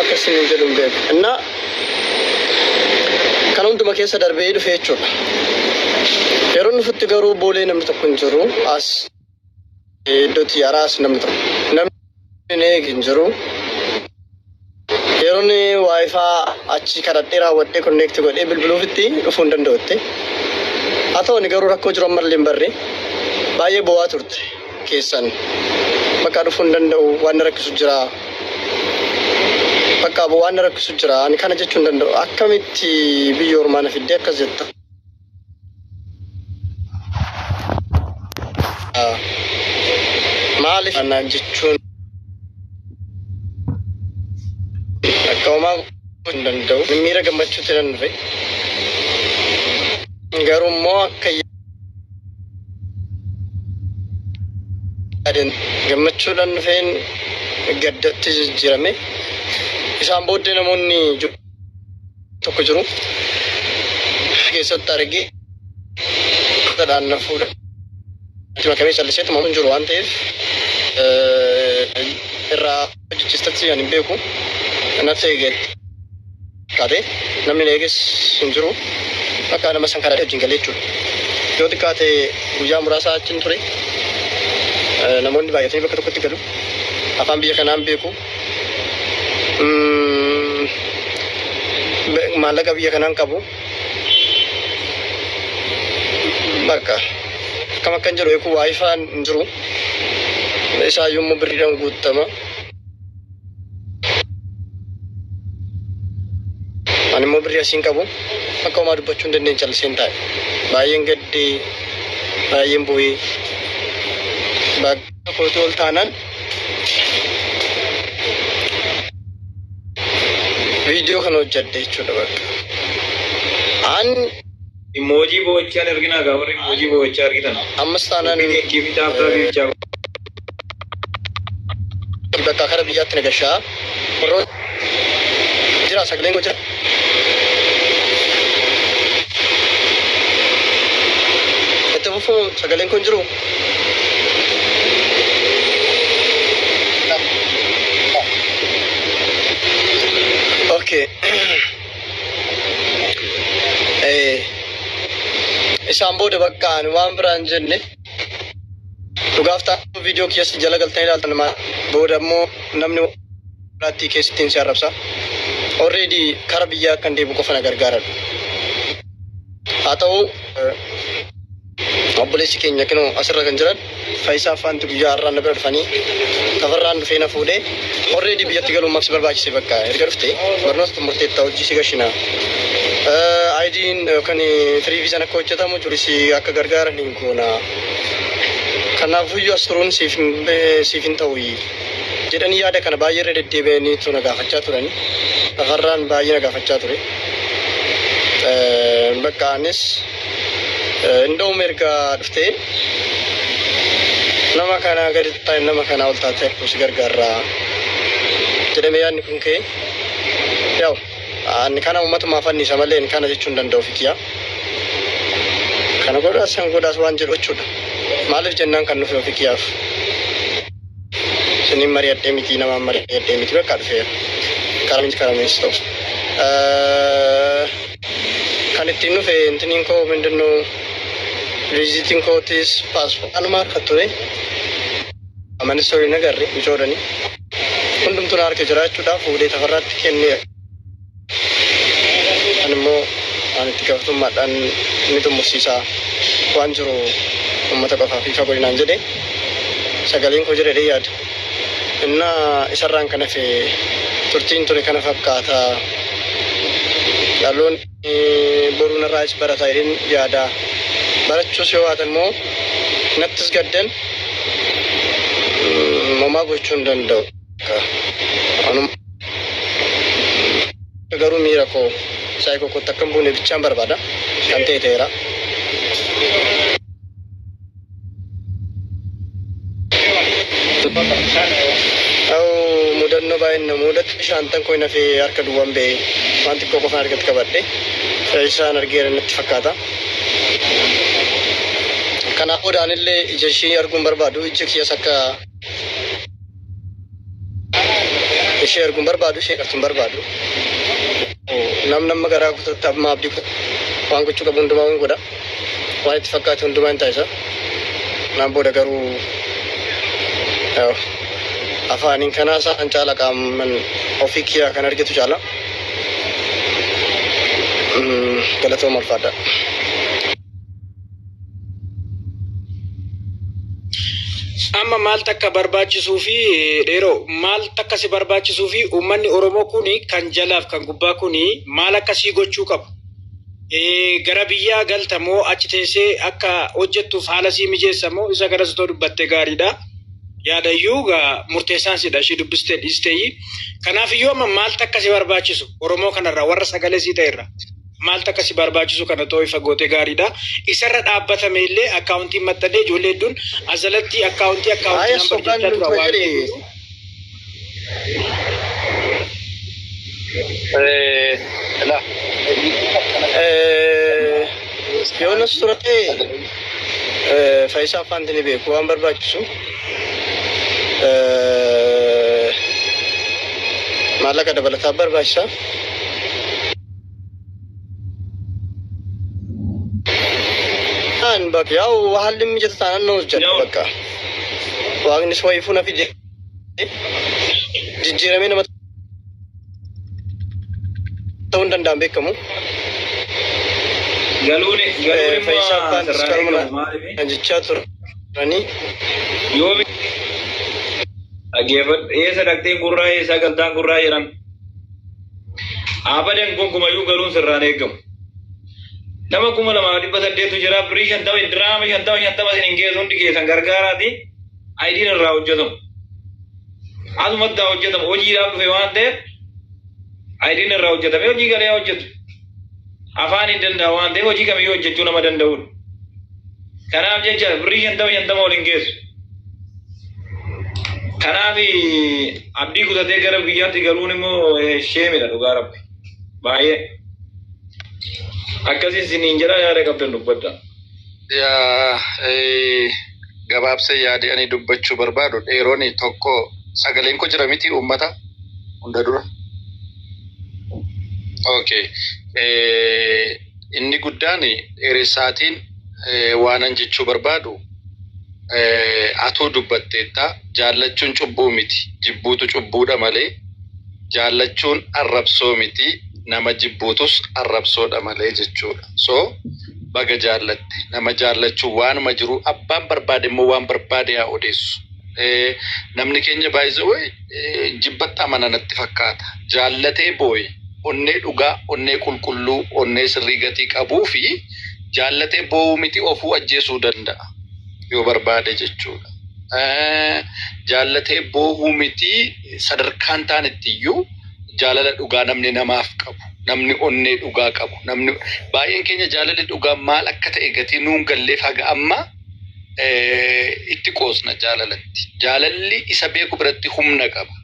Akka isiniin jedhu hin beeku. Innaa kana hunduma keessa darbee dhufe jechuudha. Yeroo dhufutti garuu boolee namni tokko hin jiru. As iddoo xiyyaaraa as namni tokko. Namni na eege hin jiru. Yeroon wifi achi kadhadhee raawwadhee connect godhee bilbiluufitti dhufuu hin danda'utti. Haa ta'u ani garuu rakkoo jiru ammallee hin barre. Baay'ee boo'aa turte keessan. Bakka dhufuu hin danda'u waan na rakkisu jira. Bakka waan na rakkisu jira. Ani kana jechuu hin danda'u. Akkamitti biyya ormaa na fiddee akkas jetta? Maaliif naan jechuun akka homaa gochuu hin danda'u. Miira gammachuutti nan dhufe. Garuu immoo akka yaaden gammachuudhaan dhufeen gaddatti jijjiirame. Isaan booddee namoonni tokko jiru keessatti argee dhaan na fuudha. Itti makamee callisee tumamu hin jiru waan ta'eef irraa hojjechiistatti ani hin beeku. Natti eege fakkaate namni na eeges hin jiru. Bakka nama san karaa wajjin galee jechuudha. Yoo xiqqaate guyyaa muraasa achiin ture. Namoonni baay'atanii bakka tokkotti galu. Afaan biyya kanaa hin beeku. Maallaqa biyya kanaan qabu. Bakka akkam akkan jedhu beeku waayifaan hin jiru. Isaayyuu immoo birriidhaan guuttama. Ani immoo birrii asiin qabu. Akka homaa dubbachuu hin dandeenye calliseen taa'e. Baay'een gaddee, baay'een boo'ee. Bakka kootii ol taanaan viidiyoo kana hojjedhe jechuudha bakka. An Emoji boo'ichaan erginaa gaa warri emoji boo'ichaa argitan. Ammas taanaan Copy link fi tap tap bichaa. Bakka kara biyyaatti na gashaa. Warroon jira sagaleen koo jira. Itti fufuu sagaleen koo hin jiru. Okay. Isaan booda bakka ani waan biraan jenne dhugaaf ta'a viidiyoo keessa jala galtanii ilaaltan maal booda immoo namni biraatti keessattiin si arrabsa. Already kara biyyaa akkan deebi'u qofa na gargaaran. Haa ta'u obboleessi keenya kinoo asirra kan jiran Fayisaa Faanti guyyaa har'aa na bira dhufanii Tafarraan dhufee na fuudhee already biyyatti galuun maaf si barbaachise bakka erga dhufte barnoota xumurteetta hojii si gashina. ID'n yookaan firii viizaan akka hojjetamu jurisii akka gargaaran hin goona. Kanaafuyyuu as turuun siif siif hin ta'u jedhanii yaada kana baay'ee irra deddeebi'aniitu na gaafachaa turani. Tafarraan baay'ee na gaafachaa ture. Bakka anis Inda'um erga dhuftee nama kanaa gadi taa'e nama kanaa ol taatee arguu si gargaarra jedhamee yaadni kun ka'e. Yaa'u ani kana uummatumaaf annisa malee ani kana jechuu hin danda'u fikiyyaa. Kana godhaas san godhaas waan jedhu jechuudha. Maaliif jennaan kan dhufe ofii kiyyaaf. Isiniin mari'adhee miti namaan mari'adhee miti bakka dhufeera. Karaa miti karaa miti ta'u. Kan ittiin dhufe intiniin koo mindinno viizitiin kootis paaspoortii anuma harka ture. Amanis horii nagarre micoodhani. Hundumtuu na harka jiraachuudhaaf fuudhee tafarraatti kennee. Ani immoo ani itti gaafatamummaadhaan ni xumursiisa waan jiru uummata qofaaf ifa godhinaan jedhe sagaleen koo jira jedhee yaada. Innaa isarraan kan hafe turtiin ture kana fakkaata. Dhaloonni boruu narraayis barata jedheen yaada. Barachuus yoo baatan immoo nattis gaddan homaa gochuu hin danda'u. Anuma garuu miira koo saayikoo kootti akka hin buune bichaan barbaada. Kan ta'e ta'eera. Aww mudannoo baay'een na mudate shaantan koo hin hafee harka duwwan ba'e waan xiqqoo qofan harkatti qabadhe isaan argeera natti fakkaata. Kanaaf booda anillee ija ishii arguu hin barbaadu ijji kiyyas akka Ishee arguun barbaadu, ishee qabsuun barbaadu. Namni amma garaa kutatti, amma abdii kutatti, waan gochuu qabu hundumaa waan godha. Waan itti fakkaate hundumaa hin taasisa. Naan booda garuu afaaniin kanaa isaan caala qaaman ofii kiyyaa kan argitu caala. Galatooma, ulfaadha. Amma maal takka barbaachisuu fi, dheeroo, maal takka si barbaachisuu fi uummanni Oromoo kuni kan jalaaf kan gubbaa kuni maal akkasii gochuu qabu? Gara biyyaa galta moo achi teessee akka hojjettuuf haala sii mijeessa moo? Isa garas otoo dubbattee gaariidha. Yaadayyuu gaa murteessaan sidha, ishii dubbistee dhiisteeyi. Kanaaf iyyuu amma maal takka si barbaachisu, Oromoo kanarraa, warra sagalee sii ta'erra maal takka si barbaachisu kana too ifa gootee gaariidha. Isarra dhaabbatame illee akkaawuntiin maxxanee ijoollee hedduun azalatti akkaawuntii akkaawuntii Aya number sokaan jechaa tura ture waan jedhe. ta'eef. La. Yoonas ture, Faayisaa afaan ni beeku, waan barbaachisu maallaqa dabalataa barbaachisa. An bakka yaa'u haalli mijata taanaan na hojjedha bakka. Waaqnis wayiifuu na fide, jijjiiramee nama ta'uu hin danda'an beekamu. Galuun galuun immoo Faayisaa abbaan sirraa kalma eegamu maaliif? kan jechaa turanii. Yoomi dhaggeeffadhu, eessa dhaqxeen gurraa, eessa galtaan gurraa jedhan. Abadan gonkumayyuu galuun sirraan eegamu. Nama 2800tu jira, birrii 50, diraama 50 50 isin hin geessu, hundi keessan gargaaraati. IDn irraa hojjetamu. Asumatti haa hojjetamu, hojiidhaaf dhufe waan ta'eef IDn irraa hojjetame hojii galee haa hojjetu. Afaan hin danda'a waan ta'eef hojii kamiyyuu hojjechuu nama danda'udha. Kanaaf jecha birrii 50 50 ol hin geessu. Kanaaf abdii kutatee gara biyyaatti galuun immoo sheemidha, dhugaa rabbi. Baay'ee. Akkasiin siniin jedha, yaada qabdan dubbadha. Yaa, gabaabsee yaade ani dubbachuu barbaadu, dheeroon tokko, sagaleen koo jira miti uummata hunda dura? Okay. Inni guddaan dheeressaatiin waanan jechuu barbaadu, atuu dubbatteetta, jaallachuun cubbuu miti, jibbuutu cubbuudha malee. Jaallachuun arrabsoo miti, nama jibbuutus arrabsoodha malee jechuudha. So baga jaallatte. Nama jaallachuun waanuma jiru, abbaan barbaade immoo waan barbaade haa odeessu. Namni keenya baay'ee jibbatti amana natti fakkaata. Jaallatee booye, onnee dhugaa, onnee qulqulluu, onnee sirrii gatii qabuu fi jaallatee boo'uu miti, ofuu ajjeesuu danda'a yoo barbaade jechuudha. Jaallatee boo'uu miti, sadarkaan taanetti iyyuu jaalala dhugaa namni namaaf qabu, namni onnee dhugaa qabu, namni baay'een keenya jaalalli dhugaa maal akka ta'e gatii nuun galleef haga ammaa itti qoosna jaalalatti. Jaalalli isa beeku biratti humna qaba.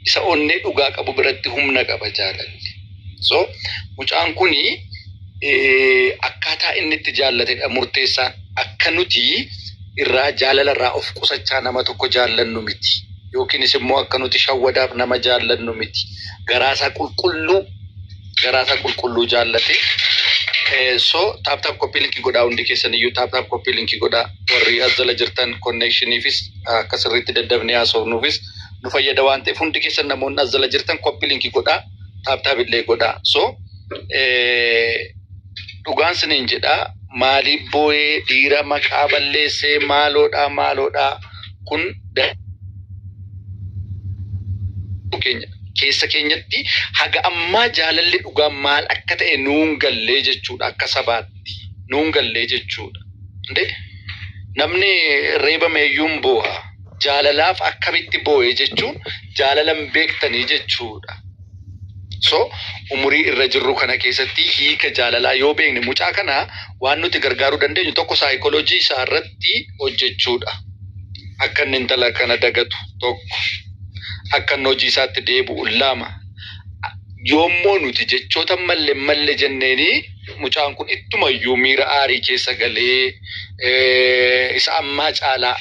Isa onnee dhugaa qabu biratti humna qaba jaalalli. So mucaan kuni akkaataa inni itti jaallatedha murteessaan. Akka nuti irraa jaalala irraa of qusachaa nama tokko jaallannu miti. Yookiinis immoo akka nuti shawwadaaf nama jaallannu miti. Garaasaa qulqulluu, garaasaa qulqulluu jaallate. So tap tap copy link godhaa, hundi keessan iyyuu tap tap copy link godhaa. Warri as jala jirtan connectioniifis akka sirriitti daddabnee haasofnuufis nu fayyada waan ta'eef, hundi keessan namoonni as jala jirtan copy link godhaa, tap tap illee godhaa. So dhugaan siniin jedhaa, maaliif boo'ee, dhiira maqaa balleessee, maaloodhaa maaloodhaa, kun keenya keessa keenyatti haga ammaa jaalalli dhugaa maal akka ta'e nuun gallee jechuudha, akka sabaatti nuun gallee jechuudha. Inde namni reebame iyyuu boo'a. Jaalalaaf akkamitti boo'e jechuun jaalala hin beektanii jechuudha. So umurii irra jirru kana keessatti hiika jaalalaa yoo beekne, mucaa kana waan nuti gargaaruu dandeenyu tokko saayikooloojii isaa irratti hojjechuudha. Akka inni intala kana dagatu tokko, akka inni hojii isaatti deebi'u lama. Yoommoo nuti jechoota malle malle jenneeni, mucaan kun ittumayyuu miira aarii keessa galee isa ammaa caalaa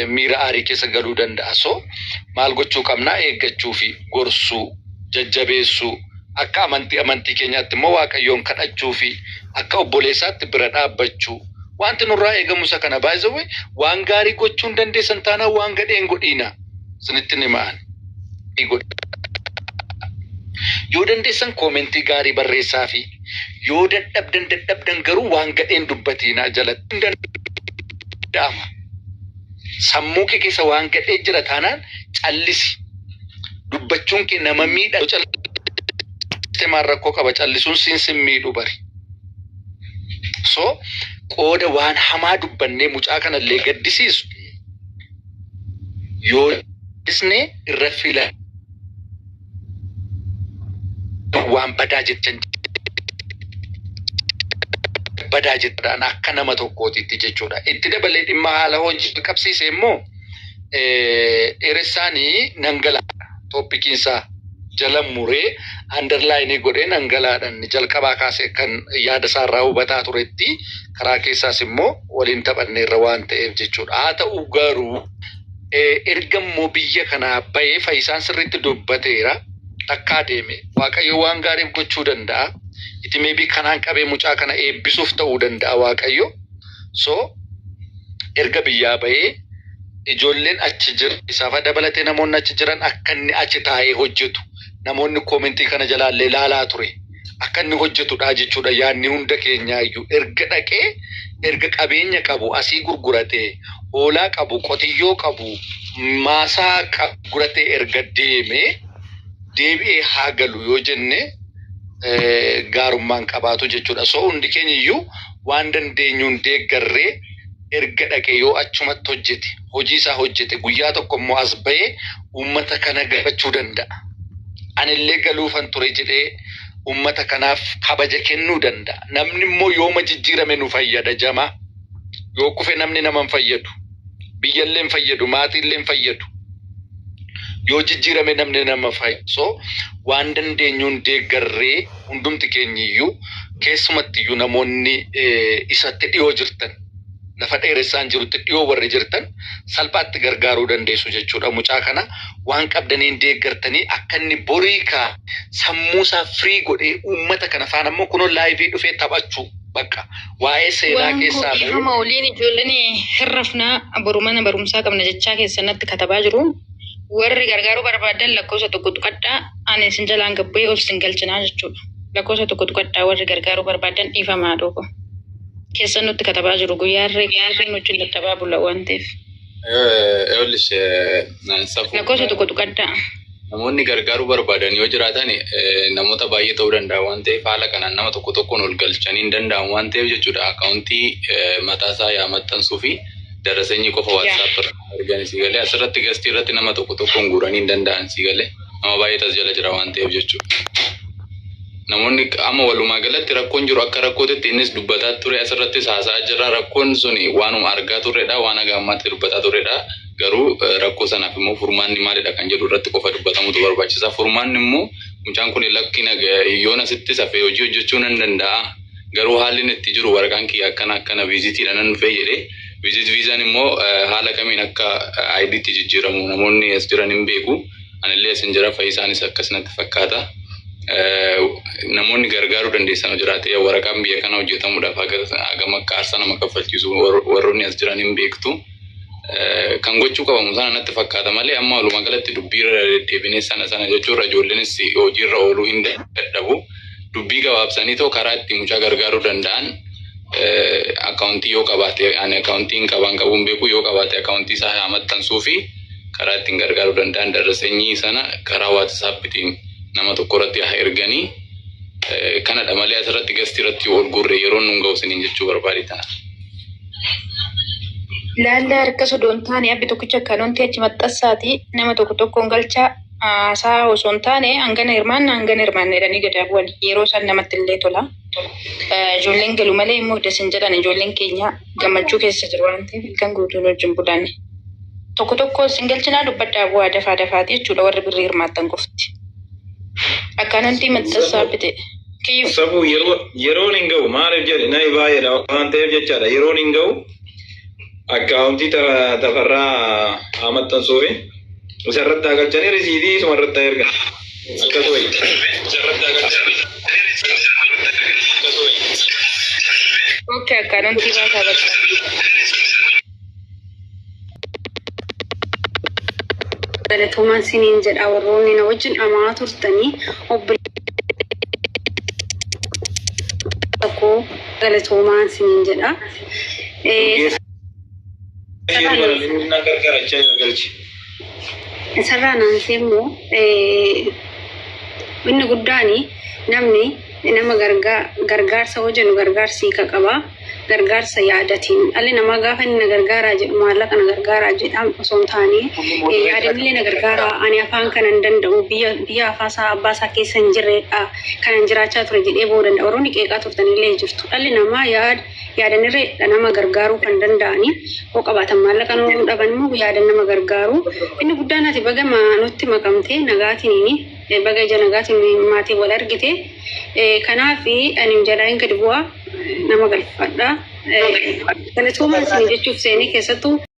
Miira aarii keessa galuu danda'a. So maal gochuu qabnaa? Eeggachuu fi gorsuu, jajjabeessuu, akka amantii keenyaatti immoo Waaqayyoon kadhachuu fi akka obboleessaatti bira dhaabbachuu. Wanti nurraa eegamu isa kana. Baay'ee waan gaarii gochuu hin dandeessan taanaan waan gadhee hin godhiina. Isinitti ni ma'an. Yoo dandeessan comment gaarii barreessaa fi yoo dadhabdan garuu waan gadheen dubbatiinaa jalatti hin danda'ama. Sammuu kee keessa waan gadhee jira taanaan callisi. Dubbachuun kee nama miidha. Yoo calliste maal rakkoo qaba? Callisuun siin sin miidhu bari. So qooda waan hamaa dubbannee mucaa kanallee gaddisiisu yoo dhisne irra fila waan badaa jechan badaa jechuudhaan akka nama tokkootitti jechuudha. Itti dabalee dhimma haala hojii qabsiise immoo dheeressaanii nangala topiciinsaa jala muree underline godhee nangalaadhaan jalqabaa kaasee kan yaada isaarraa hubataa turetti karaa keessaas immoo waliin taphanneerra waan ta'eef jechuudha. Haa ta'u garuu erga immoo biyya kanaa bahee Fayyisaan sirriitti dubbateera. Takkaa deeme Waaqayyo waan gaariif gochuu danda'a. Iti maybe kanaan qabee mucaa kana eebbisuuf ta'uu danda'a Waaqayyo. So erga biyyaa bahee ijoolleen achi jiran isaafa dabalatee namoonni achi jiran akka inni achi taa'ee hojjetu namoonni comment kana jalaallee laalaa ture. Akka inni hojjetudha jechuudha yaadni hunda keenyaayyuu. Erga dhaqee, erga qabeenya qabu asii gurguratee, hoolaa qabu, qotiyyoo qabu, maasaa gurguratee erga deemee deebi'ee haa galu yoo jenne gaarummaan qabaatu jechuudha. So hundi keenya iyyuu waan dandeenyuun deeggarree erga dhaqee yoo achumatti hojjete, hojii isaa hojjete, guyyaa tokko immoo as bahee uummata kana gaafachuu danda'a. Anillee galuufan ture jedhee uummata kanaaf kabaja kennuu danda'a. Namni immoo yooma jijjiirame nu fayyada jamaa. Yoo kufe namni nama hin fayyadu. Biyyallee hin fayyadu, maatiillee hin fayyadu. Yoo jijjiirame namni nama fayyadu. So waan dandeenyuun deeggarree hundumti keenyiyyuu, keessumattiyyuu namoonni isatti dhiyoo jirtan, lafa dheeressaan jirutti dhiyoo warri jirtan, salphaatti gargaaruu dandeessu jechuudha. Mucaa kana waan qabdaniin deeggartanii akka inni borii kaa sammuu isaa free godhee uummata kana faana immoo kunoo live dhufee taphachuu bakka waa'ee seenaa Waan keessaa bahee. Dhiifama waliin, ijoolleen hirrafnaa, boru mana barumsaa qabna jechaa keessanatti katabaa jiru. Warri gargaaruu barbaadan lakkoofsa 1 tuqadhaa, ani isin jalaan gabbee ol isin galchinaa jechuudha. Lakkoofsa 1 tuqadhaa warri gargaaruu barbaadan, dhiifamaa dhoko. Keessan nutti katabaa jiru, guyyaarree guyyaarree wajjin dadhabaa bula waan ta'eef. Eewlis safuu. Lakkoofsa 1 tuqadhaa. Namoonni gargaaruu barbaadan yoo jiraatan, namoota baay'ee ta'uu danda'a waan ta'eef, haala kanaan nama tokko tokkoon ol galchanii hin danda'amu waan ta'eef jechuudha. Account mataasaa yaa maxxansuu fi daraseenyi qofa WhatsApp irra argan si galee, asirratti guest irratti nama tokko tokkoon guuranii hin danda'an si galee, nama baay'ee as jala jira waan ta'eef jechuudha. Namoonni amma walumaa galatti rakkoon jiru akka rakkootitti innis dubbataa ture, asirrattis haasa'aa jira. Rakkoon suni waanuma argaa turredha, waan haga ammaatti dubbataa turredha. Garuu rakkoo sanaaf immoo furmaanni maalidha kan jedhu irratti qofa dubbatamutu barbaachisa. Furmaanni immoo mucaan kun lakkina yoon asitti safee hojii hojjechuu nan danda'a, garuu haalli inni itti jiru waraqaan kiyya akkana akkana, visitiidha nan dhufee jedhee, visit visaan immoo haala kamiin akka IDtti jijjiiramu namoonni as jiran hin beeku. Anillee as hin jira, Fayyisaanis akkasinatti fakkaata. Namoonni gargaaruu dandeessan jiraate, waraqaan biyya kana hojjetamuudhaaf hagam akka aarsaa nama kaffalchiisu warroonni as jiran hin beektu. Kan gochuu qabamu sana natti fakkaata malee, amma walumaa galatti dubbii irra deddeebinee sana sana jechuurra ijoolleenis hojiirra ooluu hin dadhabu. Dubbii gabaabsanii too karaa itti mucaa gargaaruu danda'an, account yoo qabaate, ani account hin qaban qabuun beeku, yoo qabaate account isaa haa maxxansuu fi karaa ittiin gargaaruu danda'an daraseenyii sana karaa WhatsAppitiin nama tokko irratti haa erganii kanadha malee asirratti guest irratti ol gurre yeroon nun ga'u isiniin jechuu barbaade tana. Laallaa harka osoo hin taane abbi tokkicha akkanuunti achi maxxansaati nama tokko tokkoon galchaa haasaa osoo hin taane, hangana hirmaanna hangana hirmaanna jedhanii gadi bu'an, yeroo isaan namatti illee tola. Ijoolleen galu malee immoo dasin jedhan, ijoolleen keenya gammachuu keessa jiru waan ta'eef halkan guutuun wajjin bulan. Tokko tokko isin galchinaa, dubbadhaa bu'aa dafaa dafaati jechuudha warri birrii hirmaattan qofti. Akkanuunti maxxansaa bite. Kiyyuu. Sabuu, yeroon hin ga'u. Maaliif jedhe, nami baay'eedha waan ta'eef jechaadha. Yeroon hin ga'u. Akkaawuntii Tafarraa haa maxxansuufi isarratti haa galchanii risiitii isuma irratti haa ergan. Akkas wayya. Okay, akkaawuntii baasaa bakka. Galatoomaan siniin jedha warroonni na wajjin dhamaa turtanii obboleessa koo galatoomaan siniin jedha. Isarraa naansee immoo inni guddaan namni nama gargaarsa hojjennu gargaarsi hiika qaba. Gargaarsa yaadatiin dhalli namaa gaafa inni na gargaaraa jedhu maallaqa na gargaaraa jedha osoo hin taane yaadanillee na gargaaraa ani afaan kana hin danda'u biyya biyya afaasaa abbaasaa keessa hin jirredha kanan jiraachaa ture jedhee booda danda'a. Warroonni qeeqaa turtanillee jirtu. Dhalli namaa yaada yaadanirree nama gargaaruu kan danda'ani hoo qabaatan maallaqa nuu dhaban immoo yaadan nama gargaaru. Inni guddaan ati baga nutti makamtee nagaatiniini baga ija nagaatiin maatii wal argite. Kanaaf ani jalaa hin gadi bu'aa nama galfadha. Galatoomaa isin jechuuf seenee keessattuu.